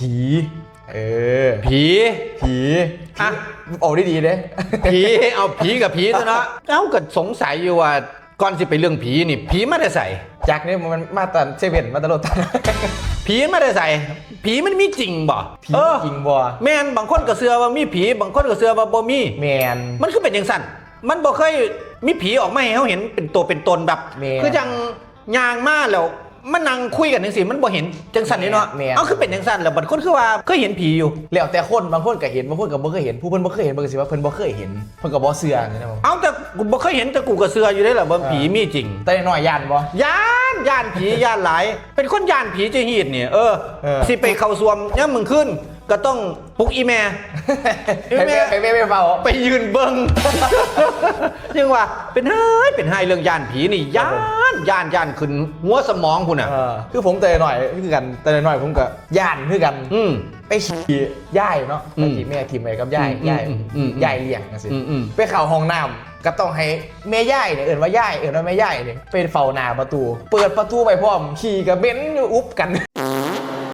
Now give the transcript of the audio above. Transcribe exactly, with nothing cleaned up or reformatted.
ผี เออ ผี ผี อ่ะ เอาดีๆเด้ ผี เอาผีกับผีซะเนาะ เอ้าก็สงสัยอยู่ว่าก่อนสิไปเรื่องผีนี่ ผีมาแต่ไส จักนี่มันมาแต่เซเว่นมาแต่รถ ผีมาแต่ไส ผีมันมีจริงบ่ ผี เออ จริงบ่ แม่น บางคนก็เชื่อว่ามีผี บางคนก็เชื่อว่าบ่มี แมน มันคือเป็นจังซั่น มันบ่เคยมีผีออกมาให้เฮาเห็นเป็นตัวเป็นตนแบบ แม่น คือจังย่างมาแล้วมานั่งคุยกันจังซี่ มันบ่เห็นจังซั่นนี่เนาะ แม่น เอาคือเป็นจังซั่นแล้วบางคนคือว่าเคยเห็นผีอยู่ แล้วแต่คน บางคนก็เห็น บางคนก็บ่เคยเห็น ผู้เพิ่นบ่เคยเห็นเพิ่นก็สิว่าเพิ่นบ่เคยเห็น เพิ่นก็บ่เชื่อนี่นะผม เอาแต่กูบ่เคยเห็นแต่กูก็เชื่ออยู่ได้แหละว่า เออ ผีมีจริง แต่น้อยย่านบ่ ย่านย่านผีย่านหลาย เป็นคนย่านผีจะหีดเนี่ยเออ เออ สิไปเข้าซ่วมย่ามมื้อคืนก็ต้องปลุกอีแม่ ให้แม่ให้แม่ไปเฝ้า ไปยืนเบิ่ง ยังว่าเป็นไห้เป็นไห้เรื่องย่านผีนี่ย่านย่านย่านขึ้นหัวสมองคุณน่ะ เออคือผมแต่น้อยคือกันแต่น้อยผมก็ย่านคือกัน อืม ไปขี่ย่ายเนาะ อืม ไปขี่แม่ถิ่มไปกับย่าย อืม ย่าย อืมอืม ย่ายเลี้ยงจังซี่ อืมอืม ไปเข้าห้องน้ำก็ต้องให้แม่ย่ายเนี่ยเอิ้นว่าย่ายเอิ้นว่าแม่ย่ายเนี่ยไปเฝ้าหน้าประตู เปิดประตูไปพร้อมขี่ก็เหม็นอยู่อุบกัน